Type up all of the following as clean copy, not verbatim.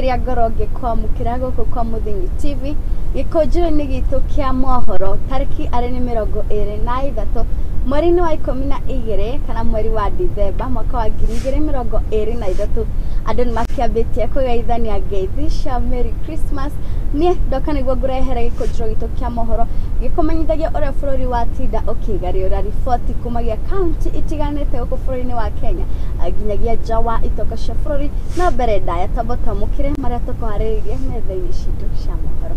Rĩa ngoro ngĩkwamũkĩra gũkũ kwa Mũthingi TV gĩkũnjĩro-inĩ gitũ kĩa mohoro. Tarĩki arĩ nĩ 23 mweri-inĩ wa 12 kana mweri wa Dithemba mwaka wa 2023. Andũ nĩ makĩambĩtie kũgeithania ngeithi cia Merry Christmas. Niĩ ndoka nĩguo ngũrehere gĩkũnjĩro gitũ kĩa mohoro gĩkũmenyithagia ũrĩa bũrũri watinda ũkĩgarũra riboti kumagia kaunti itiganĩte gũkũ bũrũri-inĩ wa Kenya nginyagia nja wa itoko cia bũrũri. No mbere ndaya tamba twamũkĩre marĩa tũkũharĩrĩirie metha-inĩ citũ cia mohoro.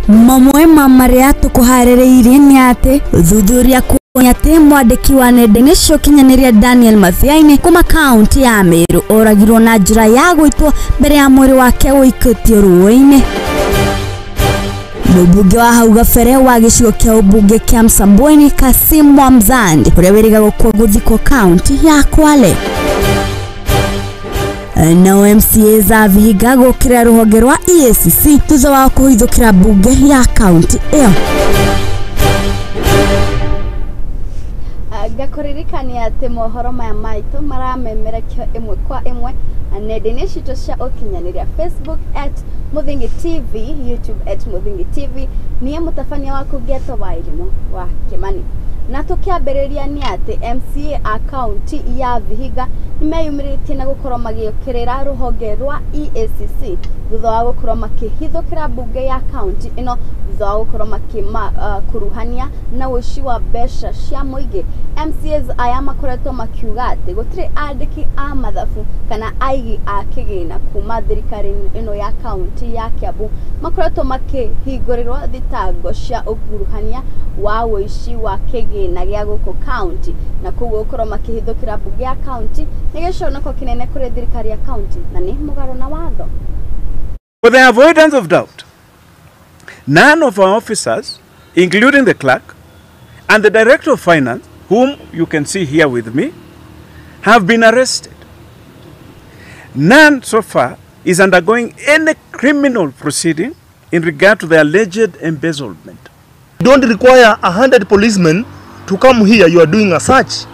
Mamwe ma marĩa tũkũharĩrĩirie nĩ atĩ ũthuthuria kuonia atĩ mwandĩki wa nenda-inĩ cia ũkinyanĩria Daniel Mathiainĩ kuma kaunti ya Meru oragirwo na njĩra ya gũitwo mbere ya mwĩrĩ wake ũikĩtio rũĩ-inĩ. Mũmbunge wa hau gabere wa gĩcigo kĩa ũmbunge kĩa Msambweni Kasim Mwamzandi ũrĩa wĩrĩga gũkua gũthikwo kaunti ya Kwale. Nao MCA za Vihiga gũkĩra rũhonge rwa EACC thutha wa kũhithũkĩra mbunge ya kaunti ĩyo. Ngakũririkania atĩ mohoro maya maitũ maramemerekio ĩmwe kwa ĩmwe nenda-inĩ citũ cia ũkinyanĩria Facebook at Muthingi TV, YouTube at Muthingi TV. Niĩ mũtabania waku Geto wa Irimũ wa Kimani. Na tũkĩambĩrĩria nĩ atĩ MCA a kaunti ya Vihiga nĩmeyumĩrĩtie na gũkorwo magĩũkĩrĩra rũhonge rwa EACC thutha wa gũkorwo makĩhithũkĩra mbunge ya kaunti ĩno thutha wa gũkorwo makĩmakuruhania na ũici wa mbeca cia mũingĩ. MCAs aya makoretwo makiuga atĩ gũtirĩ andĩki a mathabu kana aigi a kĩgĩna kuma thirikari-inĩ ĩno ya kaunti ya Kiambu makoretwo makĩhingũrĩrwo thitango cia ũkuruhania wa ũici wa kĩgĩna gĩa gũkũ kaunti, na koguo gũkorwo makĩhithũkĩra mbunge ya kaunti nĩ gĩconoko kĩnene kũrĩ thirikari ya kaunti na nĩ mũgarũ na watho. For the avoidance of doubt, none of our officers, including the clerk and the director of finance, whom you can see here with me, have been arrested. None so far is undergoing any criminal proceeding in regard to the alleged embezzlement. You don't require 100 policemen to come here. You are doing a search.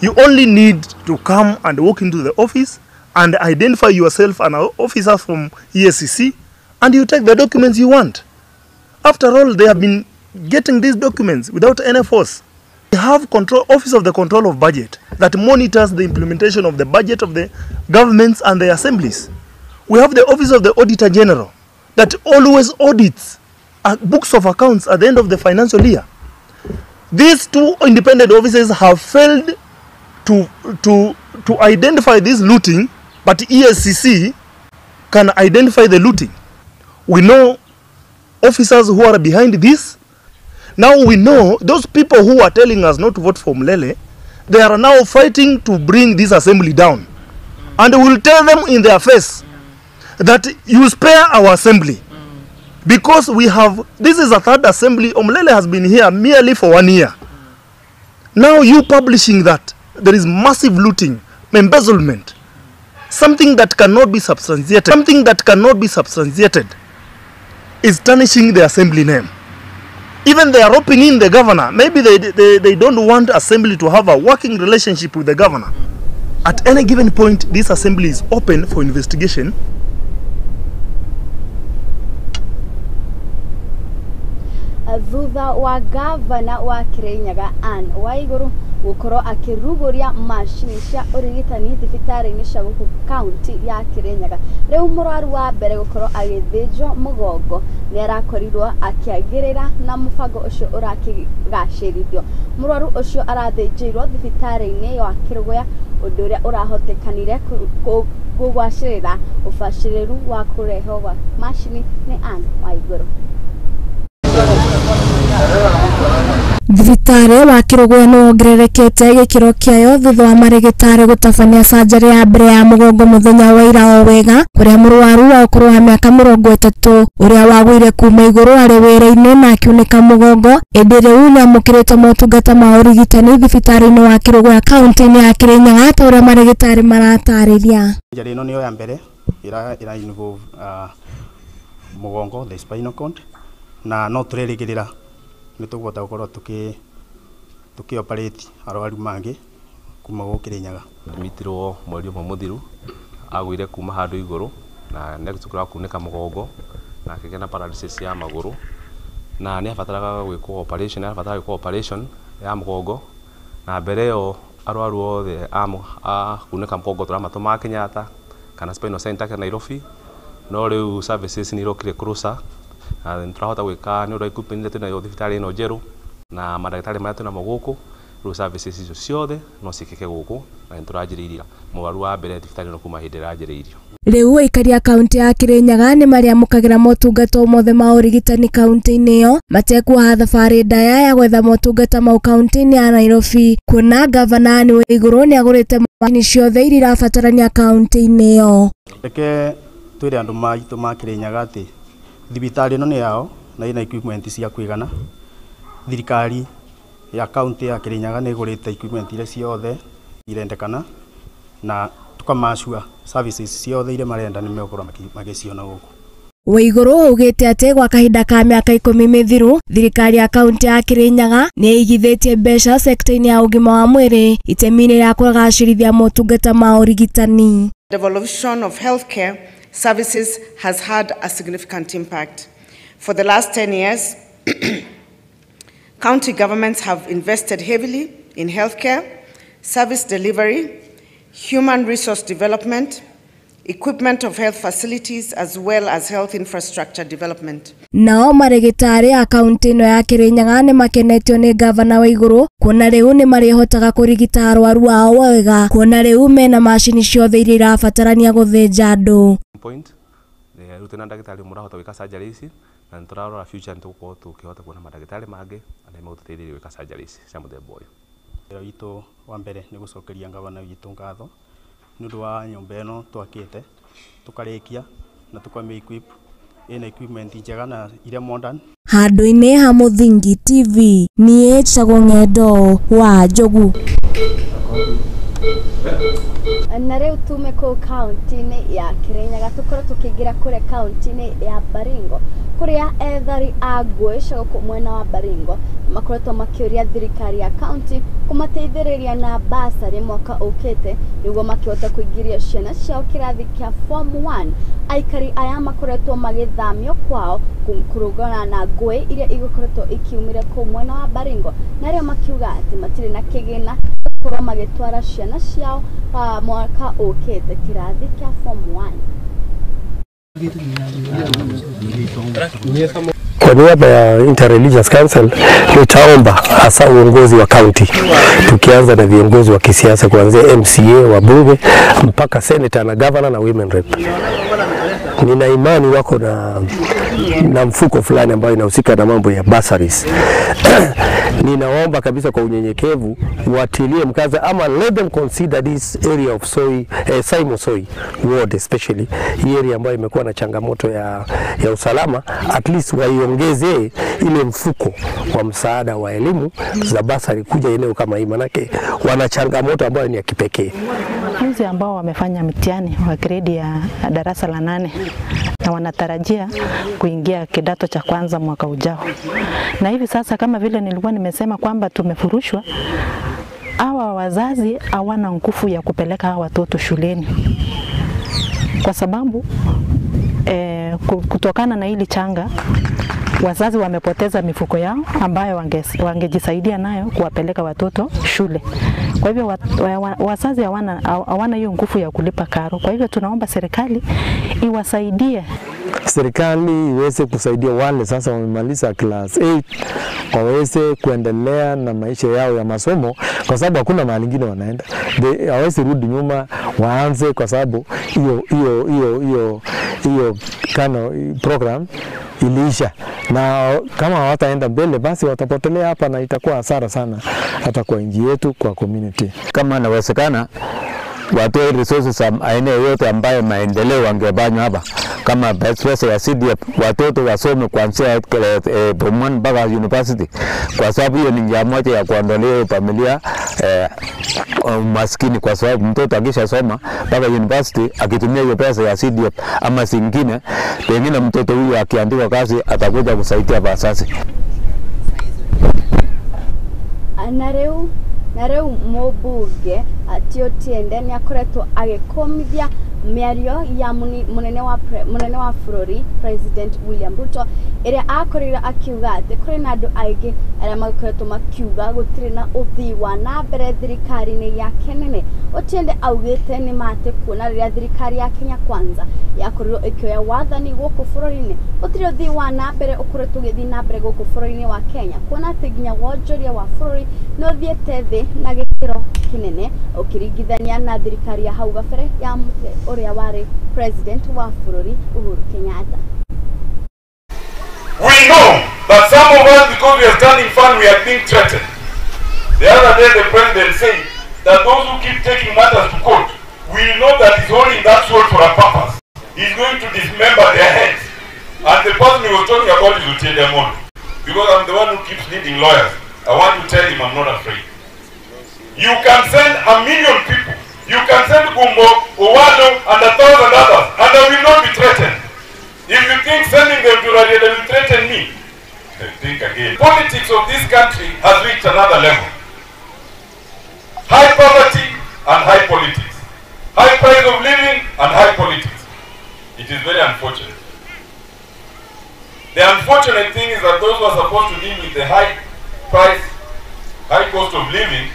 You only need to come and walk into the office and identify yourself an officer from EACC, and you take the documents you want. After all, they have been getting these documents without any force. We have control, Office of the Control of Budget, that monitors the implementation of the budget of the governments and the assemblies. We have the Office of the Auditor General that always audits books of accounts at the end of the financial year. These two independent offices have failed to identify this looting, but EACC can identify the looting. We know officers who are behind this. Now we know those people who are telling us not to vote for Mlele, they are now fighting to bring this assembly down. And we will tell them in their face that you spare our assembly. Because we have, this is a third assembly. Omlele has been here merely for 1 year. Now you publishing that there is massive looting, embezzlement, something that cannot be substantiated, something that cannot be substantiated is tarnishing the assembly name. Even they are roping in the governor. Maybe they don't want assembly to have a working relationship with the governor. At any given point, this assembly is open for investigation. Thutha wa gavana wa Kirinyaga Anne Waiguru gũkorwo akĩrugũria macini cia ũrigitani thibitarĩ-inĩ cia gũkũ kaunti ya Kirinyaga, rĩu mũrwaru wa mbere gũkorwo agĩthĩnjwo mũgongo nĩ arakorirwo akĩagĩrĩra na mũbango ũcio ũrakĩgacĩrithio. Mũrwaru ũcio arathĩnjĩirwo thibitarĩ-inĩ ya Kĩrũgũya, ũndũ ũrĩa ũrahotekanire kũgwacĩrĩra ũbacĩrĩru wa kũrehwo gwa macini nĩ Anne Waiguru. Thibitarĩ wa Kĩrũgũya nĩ wongererekete gĩkĩro kĩayo thutha wa marĩgĩtarĩ gũtabania canjarĩ ya mbere ya mũgongo mũthenya wa ira o wega, kũrĩa mũrwaru wa ũkũrũ wa mĩaka 30 ũrĩa wagũire kuma igũrũ arĩ wĩra-inĩ na akiunĩka mũgongo, ĩndĩ rĩu nĩamũkĩrĩte motungata ma ũrigitani thibitarĩ-inĩ wa Kĩrũgũya kaunti-inĩ ya Kĩrĩnyaga ta ũrĩa marĩgĩtarĩ maratarĩria. Njarĩ ĩno nĩyo ya mbere ĩra involve mũgongo, the spinal cord, na no tũrerĩgĩrĩra Nĩ tũkũhota gũkorwo tũkĩ operate arwaru mangĩ kuma gũkũ Kirinyaga. Admitirwo mweri ũmwe mũthiru, agũire kuma handũ igũrũ na nĩ agĩcukũra kunĩka mũgongo na akĩgĩa na paralysis ya magũrũ na nĩ abataraga gwĩkwo operation, abataraga gwĩkwo operation ya mũgongo na mbere ĩyo arwaru othe a kunĩka mũgongo tũramatũmaga Kenyatta kana Spinal Center kana Nairobi, no rĩu services nĩ irokire closer na nĩ tũrahota gwĩka nĩ ũndũ wa equipment ĩrĩa twĩnayo thibitarĩ ĩno njerũ na mandagĩtarĩ marĩa twĩnamo gũkũ. Rĩu services icio ciothe no ciĩkĩke gũkũ na nĩ tũranjĩrĩirie mũrwaru wa mbere thibitarĩ ĩno kuma hĩndĩ ĩranjĩrĩirio. Rĩu aikari a kaunti ya Kirinyaga nĩ marĩamũkagĩra motungata mothe ma ũrigitani kaunti-inĩ ĩyo matekuoha thabarĩ ndaya ya gwetha motungata mau kaunti-inĩ ya Nairobi, kuona gavana Anne Waiguru nĩ agũrĩte macini ciothe iria irabatarania kaunti-inĩ ĩyo. Reke twĩre andũ maitũ ma Kirinyaga atĩ thibitarĩ ĩno nĩ yao na ĩna equipment cia kũigana. Thirikari ya kaunti ya Kirinyaga nĩ ĩgũrĩte equipment iria ciothe irendekana na tukamacua services ciothe iria marenda nĩ megũkorwo magĩciona gũkũ. Waiguru augĩte atĩ gwa kahinda ka mĩaka 10 mĩthiru thirikari ya kaunti ya Kirinyaga nĩ ĩigithĩtie mbeca sekta-inĩ ya ũgima wa mwĩrĩ itemi-inĩ rĩa kũgacĩrithia motungata ma ũrigitani. Devolution of healthcare services has had a significant impact. For the last 10 years, county governments have invested heavily in healthcare, service delivery, human resource development, equipment of health facilities, as well as health infrastructure development. Nao marĩgĩtarĩ a kaunti ĩno ya Kirinyaga nĩ makenetio nĩ gavana Waiguru kuona rĩu nĩ marĩhotaga kũrigita arwaru ao wega, kuona rĩu mena macini ciothe iria irabatarania gũthĩnja andũ. Point rĩu twĩna ndagĩtarĩ ũmwe ũrahota gwĩka surgery ici na nĩ tũrarora future nĩ tũgũkorwo tũkĩhota kuona mandagĩtarĩ mangĩ arĩa megũtũteithĩrĩria gwĩka surgery ici cia mũthemba ũyũ. Wĩra witũ wa mbere nĩ gũcokeria gavana witũ ngatho nĩ ũndũ wa nyũmba ĩno twakĩte tũkarĩkia na tũkamĩ equip ĩna equipment njega na iria modern. Handũ-inĩ ha Mũthingi TV niĩ njĩtagwo Ng'endo wa Njogu. Na rĩu tume kũu kaunti-inĩ ya Kirinyaga tũkorwo tũkĩingĩra kũrĩa kaunti-inĩ ya Baringo kũrĩa ethari a ngũĩ cia gũkũ mwena wa Baringo makoretwo makĩũria thirikari ya kaunti kũmateithĩrĩria na basarĩ mwaka ũkĩte nĩguo makĩhota kũingĩria ciana ciao kĩrathi kĩa form 1. Aikari aya makoretwo magĩthamio kwao kũrũgana na ngũĩ iria igũkoretwo ikiumire kũu mwena wa Baringo, na arĩa makiuga atĩ matirĩ na kĩgĩna gũkorwo magĩtwara ciana ciao mwaka ũkĩte kĩrathi kĩa form 1. Kwa niaba ya Interreligious Council nitaomba hasa uongozi wa county, tukianza na viongozi wa kisiasa kuanzia MCA, wabunge mpaka senator na governor na women rep. Nina imani wako na mfuko fulani ambayo inahusika na mambo ya bursaries. Ninaomba kabisa kwa unyenyekevu watilie mkazo, ama let them consider this area of Soi, Saimo Soi ward especially, hii area ambayo imekuwa na changamoto ya usalama, at least waiongeze ile mfuko wa msaada wa elimu za basari kuja eneo kama hii, manake wana changamoto ambayo ni ya kipekee. Wanafunzi ambao wamefanya mtihani wa gredi ya darasa la 8 na wanatarajia kuingia kidato cha kwanza mwaka ujao. Na hivi sasa kama vile nilikuwa nimesema kwamba tumefurushwa, hawa wazazi hawana nguvu ya kupeleka hawa watoto shuleni. Kwa sababu kutokana na hili changa wazazi wamepoteza mifuko yao ambayo wangejisaidia nayo kuwapeleka watoto shule. Kwa hivyo wazazi hawana hiyo nguvu ya kulipa karo. Kwa hivyo tunaomba serikali iwasaidie. Serikali iweze kusaidia wale sasa wamemaliza class 8 waweze kuendelea na maisha yao ya masomo, kwa sababu hakuna mahali nyingine wanaenda. Hawezi rudi nyuma waanze, kwa sababu hiyo kano program iliisha, na kama hawataenda mbele basi watapotelea hapa na itakuwa hasara sana hata kwa nchi yetu, kwa community. Kama inawezekana watoe resources aina yote ambayo maendeleo wangefanya hapa, kama pesa ya CDF watoto wasome kuanzia form 1 mpaka university, kwa sababu hiyo ni njia moja ya kuondolea familia umaskini, kwa sababu mtoto akishasoma mpaka university akitumia hiyo pesa ya CDF ama zingine, pengine mtoto huyu akiandikwa kazi atakuja kusaidia wazazi. Na rĩu mũmbunge ti Otiende nĩ akoretwo agĩkũmithia mĩario ya mũnene wa bũrũri President William Ruto ĩrĩa akorirwo akiuga atĩ kũrĩ na andũ aingĩ arĩa makoretwo makiuga gũtirĩ na ũthii wa na mbere thirikari-inĩ yake nene. Otiende augĩte nĩ mate kuona rĩrĩa thirikari ya Kenya Kwanza yakorirwo ĩkĩoya wathani gũkũ bũrũri-inĩ gũtirĩ ũthii wa na mbere ũkoretwo ũgĩthiĩ na mbere gũkũ bũrũri-inĩ wa Kenya, kuona atĩ nginya wonjoria wa bũrũri nĩ ũthiĩte thĩ na gĩkĩro kĩnene ũkĩringithania na thirikari ya hau gabere ya ũrĩa warĩ president wa bũrũri Uhuru Kenyatta. We know that some of us, because we are standing firm, we are being threatened. The other day the president said that those who keep taking matters to court will know that he's holding that sword for a purpose. He's going to dismember their heads. And the person he was talking about is Otiende Amollo. Because I'm the one who keeps needing lawyers. I want to tell him I'm not afraid. You can send 1 million people. You can send Gumbo, Owalo, and 1,000 others, and I will not be threatened. If you think sending them to Rarieda will threaten me, think again. Politics of this country has reached another level. High poverty and high politics. High price of living and high politics. It is very unfortunate. The unfortunate thing is that those who are supposed to deal with the high price, high cost of living,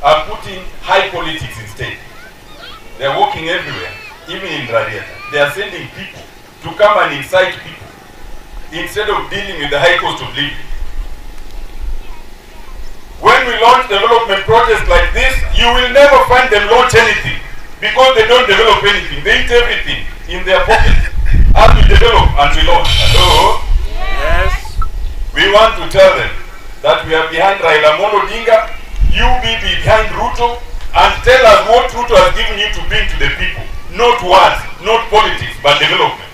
are putting high politics instead. They are walking everywhere, even in Rarieda. They are sending people to come and incite people instead of dealing with the high cost of living. When we launch development projects like this, you will never find them launch anything because they don't develop anything. They eat everything in their pocket. As we develop and we launch. Hello? Yes. We want to tell them that we are behind Raila Amolo Odinga, you be behind Ruto, and tell us what Ruto has given you to bring to the people. Not words, not politics, but development.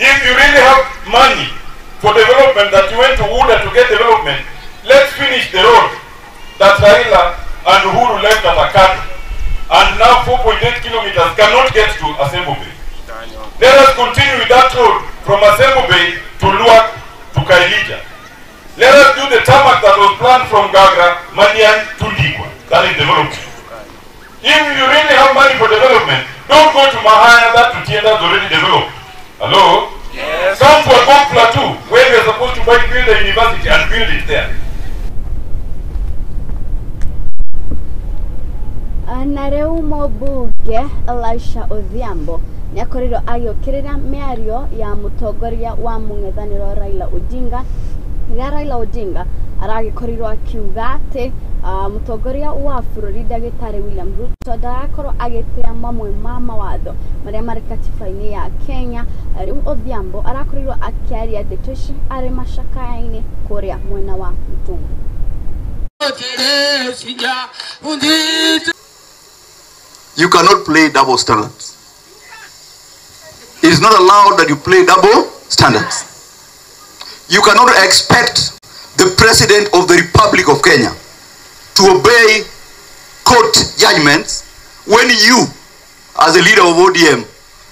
If you really have money for development, that you went to UDA to get development, let's finish the road that Raila and Uhuru left at Akado, and now 4.8 kilometers cannot get to Asembo Bay. Let us continue with that road from Asembo Bay to Luak to Kailija. Let us do the tarmac that was planned from Gagra, Madian to Ndikwa. That is development. If you really have money for development, don't go to Mahaya, that Otiende has already developed. Hello? Yes. Come to Agok Plateau, where we are supposed to build a university and build it there. Na rĩu mũmbunge Elisha Odhiambo nĩakorirwo agĩũkĩrĩra mĩario ya mũtongoria wa mũng'ethanĩro Raila Odinga rĩrĩa Raila Odinga aragĩkorirwo akiuga atĩ mũtongoria wa bũrũri ndagĩtarĩ William Ruto ndarakorwo agĩtĩa mamwe ma mawatho marĩa marĩ katiba-inĩ ya Kenya. Rĩu Odhiambo arakorirwo akĩaria ndeto ici arĩ macakaya-inĩ kũrĩa mwena wa Mutungu. You cannot play double standards. It is not allowed that you play double standards. You cannot expect the President of the Republic of Kenya to obey court judgments when you, as a leader of ODM,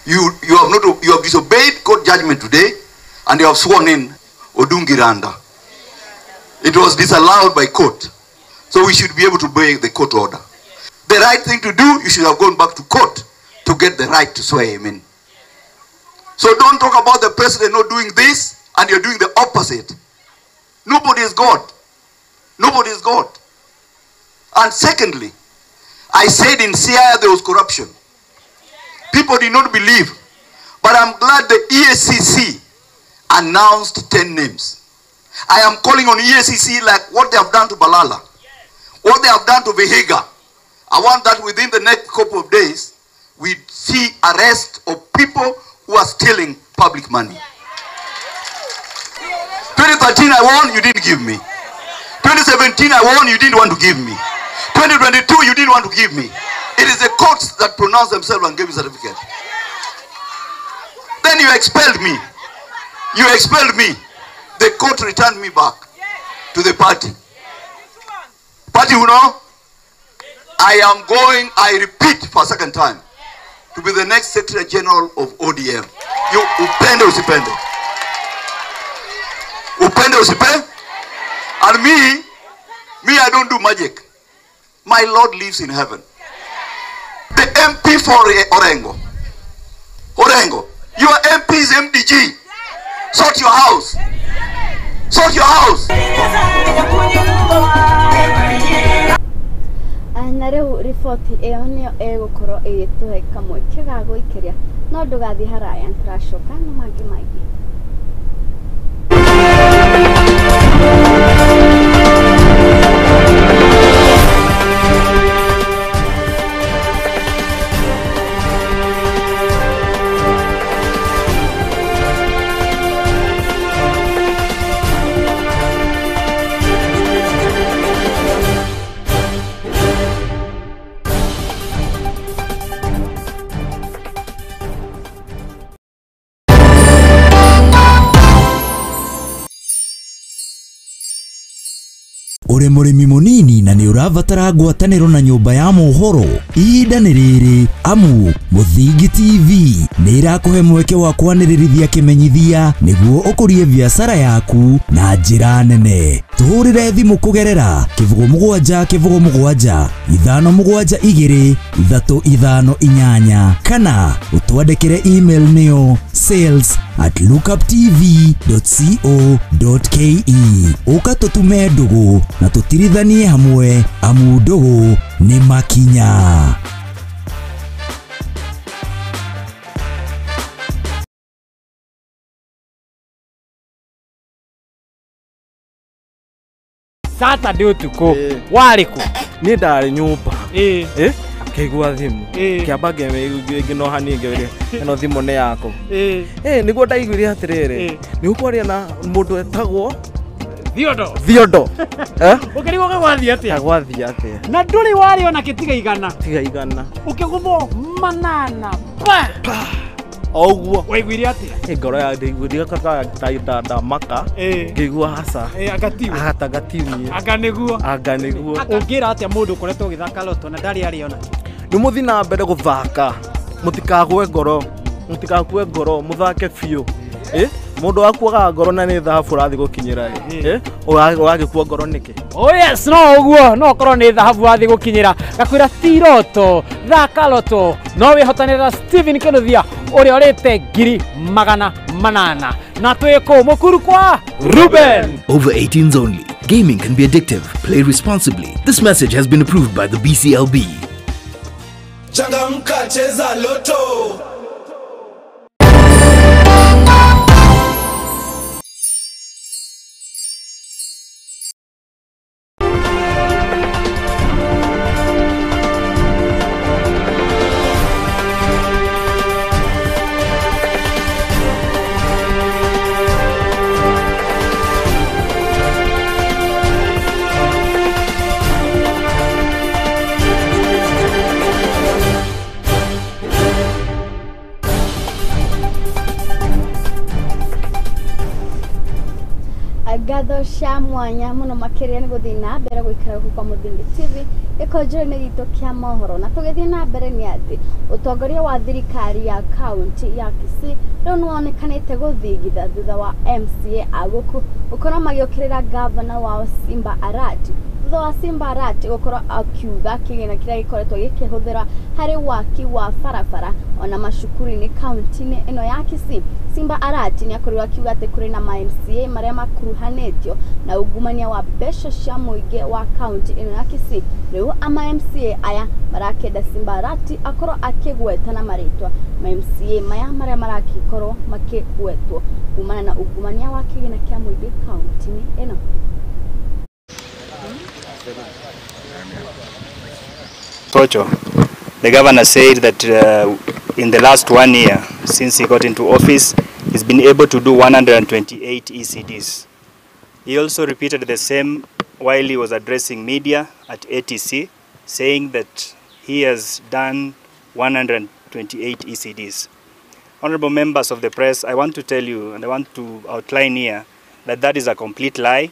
you have disobeyed court judgment today, and you have sworn in Odungi Randa. It was disallowed by court, so we should be able to obey the court order. The right thing to do, you should have gone back to court to get the right to swear him in. So don't talk about the president not doing this and you're doing the opposite. Nobody is God. Nobody is God. And secondly, I said in Siaya there was corruption. People did not believe. But I'm glad the EACC announced 10 names. I am calling on EACC like what they have done to Balala, what they have done to Vihiga. I want that within the next couple of days, we see arrest of people who are stealing public money. 2013 I won, you didn't give me. 2017 I won, you didn't want to give me. 2022 you didn't want to give me. It is the courts that pronounced themselves and gave me certificate. Then you expelled me. You expelled me. The court returned me back to the party. Party, you know, I am going, I repeat for a second time, to be the next Secretary General of ODM. You upende usipende. Upende usipende. And me, I don't do magic. My Lord lives in heaven. The MP for Orengo. Orengo. Your MP is MDG. Sort your house. Sort your house. Na rĩu riboti ĩyo nĩyo ĩgũkorwo ĩgĩtũhe kamweke ga gũikĩria no ndũgathiĩ haraya nĩtũracoka na mangĩ maingĩ. Uri mũrĩmi mũnini na nĩ ũrabatara ngwatanĩro na nyũmba ya mohoro ihinda nĩ rĩrĩ amu Mũthingi TV nĩ ĩrakũhe mweke wa kwanĩrĩrithia kĩmenyithia nĩguo ũkũrie biacara yaku na njĩra nene. Tũhũrĩre thimũ kũgerera 07 07 572 358 kana ũtwandĩkĩre email nĩyo sales@lookuptv.co.ke. Ũka tũtume ndũgũ na tũtirithanie hamwe amu ndũgũ nĩ makinya. Saturday ũtukũ warĩ kũ? Niĩ ndarĩ nyũmba ngĩigua thimũ kĩamba ngĩnoha niĩ ngĩũria ĩno thimũ nĩ yakũ. Nĩguo ndaiguire atĩrĩrĩ nĩ ũkwaria na mũndũ etagwo Thiondo. Thiondo. Ũkĩrigwo gagwathiĩ atĩa? Gagwathiĩ atĩa? Na ndũrĩ warĩ ona kĩtiga igana. Tiga igana. Ũkĩgũthwo manana pa. O ũguo. Waiguire atĩa? Ngoro ya ndaiguire ndamaka ngĩigua haca. Anga tiwe. Anga tiwe. Anga nĩguo. Anga nĩguo. Ũngĩra atĩa mũndũ ũkoretwo ũgĩthaka loto na ndarĩ arĩ ona? Nĩ mũthiĩ na mbere gũthaka. Mũtikagwe ngoro. Mũtikakue ngoro, mũthake biũ. Mundu akuaga ngoro na nĩ thahabu ũrathiĩ gũkinyĩra ũragĩkua ngoro nĩkĩ? Oh yes, no ũguo no ũkorwo nĩ thahabu wathiĩ gũkinyĩra ngakwĩra ti roto thaka loto no wĩhotanĩra Stephen Kinuthia ũrĩa ũrĩte 800,000 na twĩ kũ Mũkuru kwa Ruben. Over 18s only. Gaming can be addictive. Play responsibly. This message has been approved by the BCLB. Changamka, cheza loto. Ngatho cia mwanya muno makiria ni guthii na mbere guikara guku kwa Mũthingi TV gĩkũnjũ-inĩ gitũ kĩa mohoro na tũgĩthiĩ na mbere nĩ atĩ ũtongoria wa thirikari ya kaunti ya Kisii rĩu nĩwonekanĩte gũthingitha thutha wa MCA a gũkũ gũkorwo magĩũkĩrĩra gavana wao Simba Arati thutha wa Simba Arati gũkorwo akiuga kĩgĩna kĩrĩa gĩkoretwo gĩkĩhũthĩrwo harĩ waki wa barabara ona macukuru-inĩ kaunti-inĩ ĩno ya Kisii. Simba Arati nĩ akorirwo akiuga atĩ kũrĩ na ma MCA marĩa makuruhanĩtio na ungumania wa mbeca cia mũingĩ wa kaunti ĩno ya Kisii. Rĩu ama MCA aya marakenda Simba Arati akorwo akĩgweta na marĩtwa ma MCA maya marĩa marakorwo makĩgwetwo kumana na ungumania wa kĩgĩna kĩa mũingĩ kaunti-inĩ ĩno. Tocho, the governor said that in the last 1 year since he got into office, he's been able to do 128 ECDs. He also repeated the same while he was addressing media at ATC, saying that he has done 128 ECDs. Honorable members of the press, I want to tell you and I want to outline here that that is a complete lie.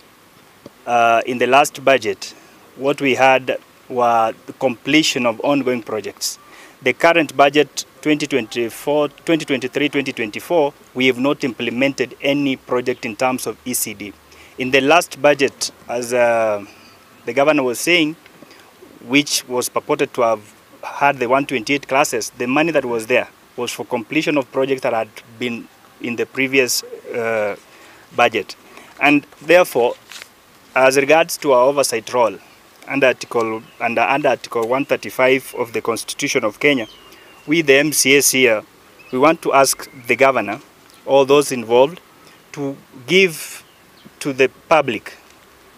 In the last budget, what we had were the completion of ongoing projects. The current budget 2023-2024, we have not implemented any project in terms of ECD. In the last budget, as the the governor was saying, which was purported to have had the 128 classes, the money that was there was for completion of projects that had been in the previous budget. And therefore, as regards to our oversight role, under Article 135 of the Constitution of Kenya, we the MCAs here, we want to ask the governor, all those involved, to give to the public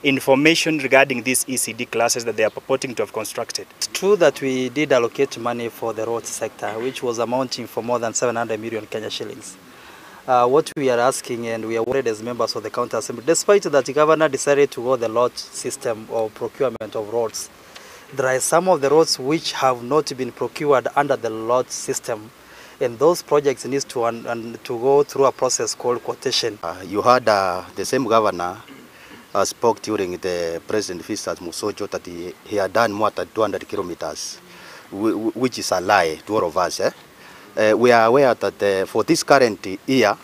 information regarding these ECD classes that they are purporting to have constructed. It's true that we did allocate money for the road sector, which was amounting for more than 700 million Kenya shillings. What we are asking, and we are worried as members of the county assembly, despite that the governor decided to go the lot system of procurement of roads, there are some of the roads which have not been procured under the lot system, and those projects need to go through a process called quotation. You heard the same governor spoke during the president visit at Mosocho that he had done more than 200 kilometers, which is a lie to all of us. We are aware that for this current year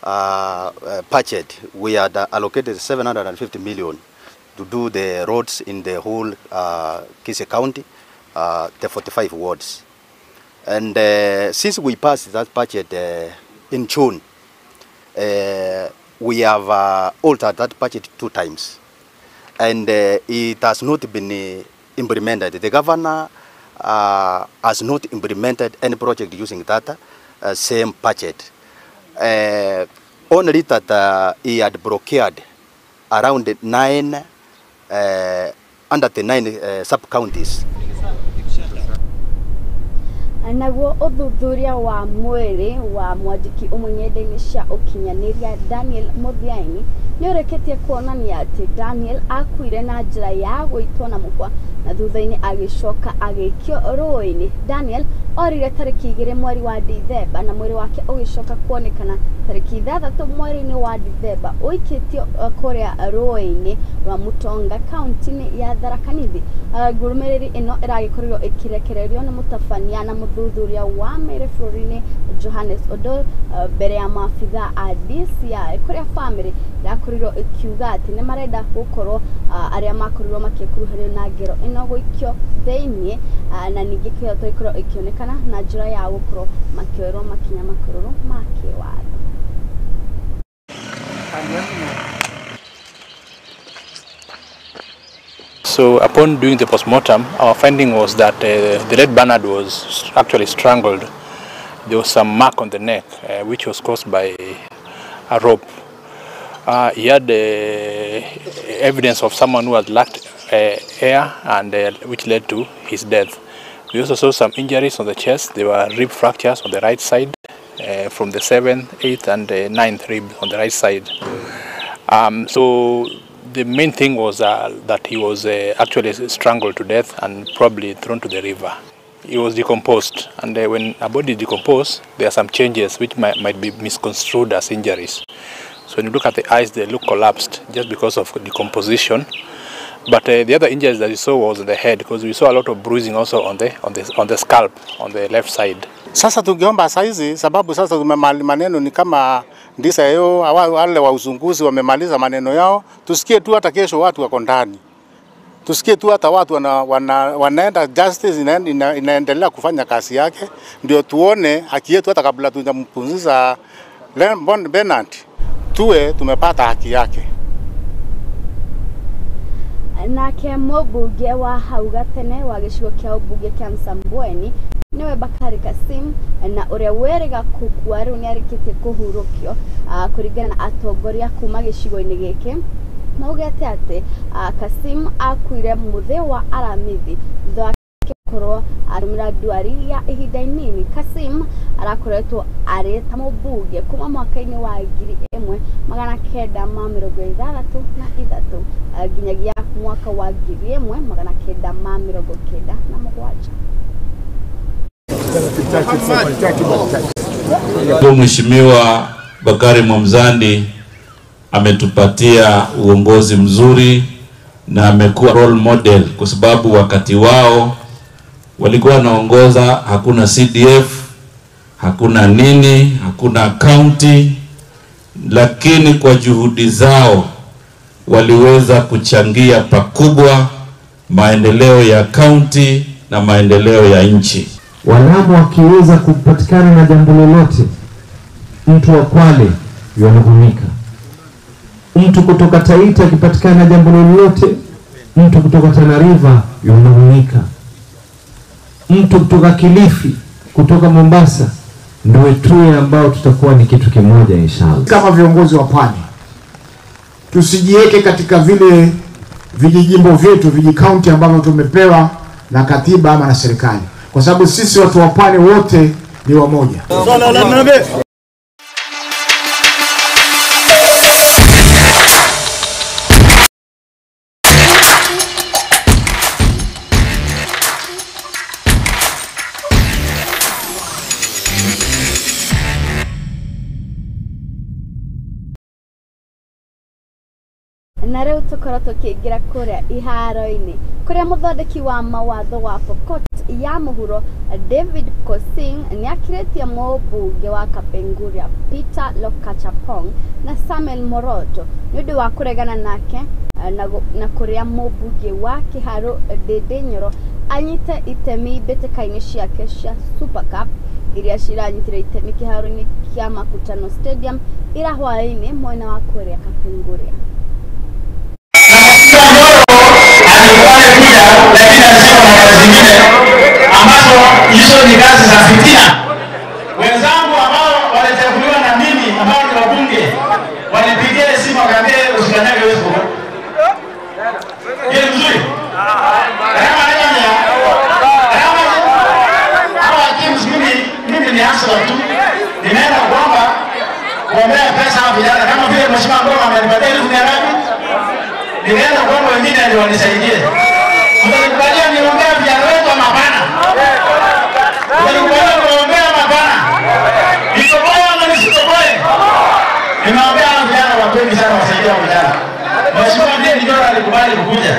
budget, we had allocated 750 million to do the roads in the whole Kisii County, the 45 wards. And since we passed that budget in June, we have altered that budget 2 times. And it has not been implemented. The governor has not implemented any project using that same budget. Only that he had procured around 9, under the 9 sub-counties. Naguo ũthuthuria wa mwĩrĩ wa mwandĩki ũmwe ng'enda-inĩ cia ũkinyanĩria Daniel Muthiaini nĩ ũrĩkĩtie kuonania atĩ Daniel akuire na njĩra ya gũitwo na mũkwa na thutha-inĩ agĩcoka agĩikio rũĩ-inĩ. Daniel orire tarĩki 2 mweri wa Dithemba na mwĩrĩ wake ũgĩcoka kuonekana tarĩki 6 mweri-inĩ wa Dithemba ũikĩtio kũrĩa rũĩ-inĩ rwa Mutonga kaunti-inĩ ya Tharaka Nithi. Ngũrũmĩrĩri ĩno ĩragĩkorirwo ĩkĩrekererio nĩ mũtabania na mũthuthuria wa mĩrĩ bũrũri-inĩ Johannes Odol mbere ya maabithaa a DCI kũrĩa famĩlĩ ĩrakorirwo ĩkiuga atĩ nĩ marenda gũkorwo arĩa makorirwo makĩkuruhanio na ngero ĩno gũikio thĩinĩ na ningĩ kĩhoto gĩkorwo ĩkĩonekana na njĩra ya gũkorwo makĩoerwo makinya makũrũrũ ma kĩwatho. So upon doing the postmortem, our finding was that the late Bernard was actually strangled. There was some mark on the neck, which was caused by a rope. He had evidence of someone who had lacked air, and which led to his death. We also saw some injuries on the chest. There were rib fractures on the right side, from the 7th, 8th, and 9th rib on the right side. So the main thing was that he was actually strangled to death and probably thrown to the river. He was decomposed, and when a body is decomposed, there are some changes which might be misconstrued as injuries. So when you look at the eyes, they look collapsed just because of decomposition. But the other injuries that we saw was on the head, because we saw a lot of bruising also on the scalp on the left side. Sasa tungeomba saizi, sababu sasa tumemaliza maneno ni kama ndisa yao wale wa uzunguzi wamemaliza maneno yao, tusikie tu hata kesho watu wako ndani. Tusikie tu hata watu wanaenda justice inaendelea kufanya kazi yake, ndio tuone haki yetu hata kabla tujampunziza Bernard, tuwe tumepata haki yake. Nake mũmbunge wa hau gatene wa gĩcigo kĩa ũmbunge kĩa Msambweni nĩwe Bakari Kasim na ũrĩa wĩrĩga kũkua rĩu nĩarĩkĩtie kũhurũkio kũringana na atongoria kuma gĩcigo-inĩ gĩkĩ maugĩte atĩ Kasim akuire mũthĩ wa Aramithi thutha wake gũkorwo arũmĩra ndwari ya ihinda inini. Kasim arakoretwo arĩ ta mũmbunge kuma mwaka-inĩ wa 1963 nginyagia mwaka wa 1997. Mheshimiwa Bakari Mwamzandi ametupatia uongozi mzuri na amekuwa role model, kwa sababu wakati wao walikuwa wanaongoza hakuna CDF, hakuna nini, hakuna county, lakini kwa juhudi zao waliweza kuchangia pakubwa maendeleo ya kaunti na maendeleo ya nchi. Walamu wakiweza kupatikana na jambo lolote, mtu wa Kwale yuanung'unika, mtu kutoka Taita akipatikana na jambo lolote, mtu kutoka Tana River yuanung'unika, mtu kutoka Kilifi, kutoka Mombasa. Ndio tuwe ambao tutakuwa ni kitu kimoja inshallah. Kama viongozi wa Pwani tusijiweke katika vile vijijimbo vyetu, vijikaunti ambavyo tumepewa na katiba ama na serikali, kwa sababu sisi watu wa Pwani wote ni wamoja. Na rĩu tũkorwo tũkĩingĩra kũrĩa iharo-inĩ kũrĩa mũthondeki wa mawatho wa Pokot ya mũhuro David Kosing nĩakirĩtie mũmbunge wa Kapenguria Peter Lokachapong na Samuel Moroto nĩ ũndũ wa kũregana nake na kũrĩa mũmbunge wa Kiharu Ndindi Nyoro anyite itemi mbĩtĩka-inĩ ciake cia Super Cup iria ciranyitire itemi kĩharo-inĩ kĩa Makutano Stadium ira hwaĩ-inĩ mwena wa kũrĩa Kapenguria. Ambazo hizo ni kazi za fitina. Wenzangu ambao walichaguliwa na mimi ambao ni wabunge walipigia simu wakaambia usikanyage wewe huko. Yeye mzuri. Hawa teams mimi ni hasa tu. Nimeenda kuomba kuombea pesa hawa vijana kama vile Mheshimiwa Ngoma amenipatia 1,200. Nimeenda kuomba wengine ndio wanisaidie. Mtanikubalia niombea vijana wetu ama hapana? Mtanikubalia niombea ama hapana? Nitoboe ama nisitoboe? Nimeombea hao vijana watu wengi sana wasaidia vijana. Mheshimiwa ndiye Njoro alikubali kukuja.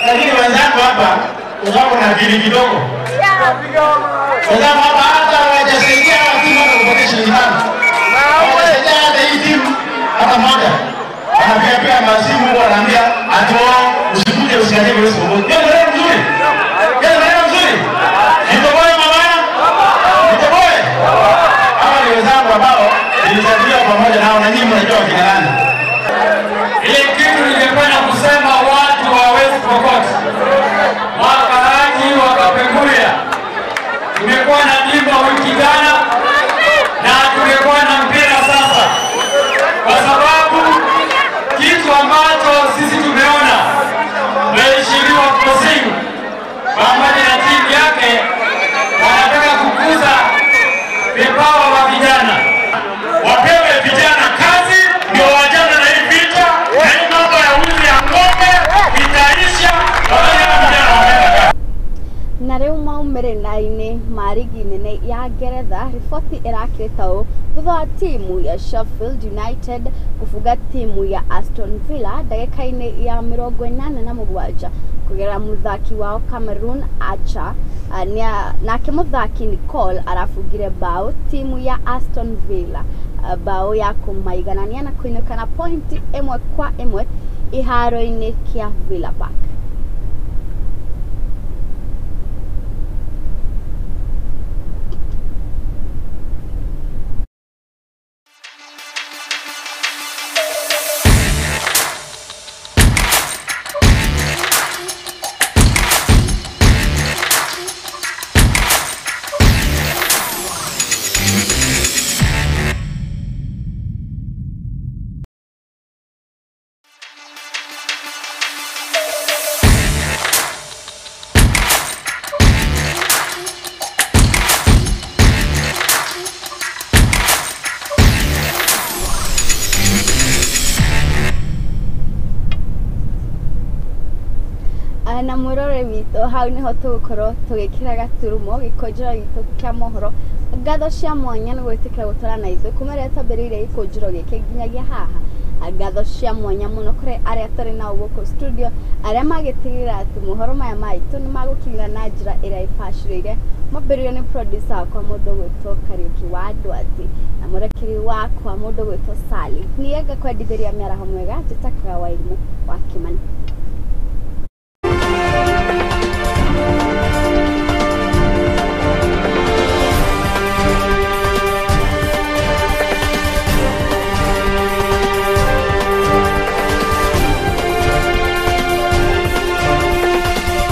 Lakini wenzangu hapa wako na akili kidogo. Wenzangu hapa hata hawajasaidia hawa timu hata kupatia shilingi 5. Hawajasaidia hata hii timu hata moja. Wanapiga pia masimu huko wanaambia atoa usikuje usikanyage wewe sio. Hiyo ndio mzuri. Hiyo ndio mzuri. Nitoboe mama. Nitoboe. Hawa ni wenzangu ambao nilichaguliwa pamoja nao na nyinyi mnajua kina nani. Ile kitu ningependa kusema watu wa West Pokot, wakaaji wa Kapenguria, tumekuwa na dimba wiki jana na tumekuwa na mpira sasa, kwa sababu kitu ambacho sisi tumeona Mheshimiwa Kosing pamoja na timu yake wanataka kukuza vipawa wa vijana. Wapewe vijana kazi ndio wajana na hii vita na hii mambo ya wizi ya ng'ombe itaisha. Na rĩu maumĩrĩra-inĩ ma rigi nene ya Ngeretha, riboti ĩrakĩrĩta ũũ thutha wa timu ya Sheffield United kũbunga timu ya Aston Villa ndagĩka-inĩ ya 87 kũgerera mũthaki wao Cameroon Archer, nake mũthaki Nicole arabungire bao timu ya Aston Villa bao ya kũmaiganania na kũinũka na pointi 1-1 iharo-inĩ kĩa Villa Park. Na mwĩrore witũ hau nĩho tũgũkorwo tũgĩkĩra gaturumo gĩkũnjĩro gitũ kĩa mohoro. Ngatho cia mwanya nĩ gwĩtĩkĩra gũtwara na ithuĩ kuma rĩrĩa twambĩrĩirie gĩkũnjĩro gĩkĩ nginyagia haha. Ngatho cia mwanya mũno kũrĩ arĩa tũrĩ nao gũkũ studio arĩa magĩtigĩrĩra atĩ mohoro maya maitũ nĩ magũkinyĩra na njĩra ĩrĩa ĩbacĩrĩire. Mambĩrĩrio nĩ producer wakwa mũndũ gwĩtwo Kariũki wa Ndwati na mũrekeri wakwa mũndũ gwĩtwo Sally. Niĩ ngakwendithĩria mĩaraho mwega, njĩtakaga Wairimũ wa Kĩmani.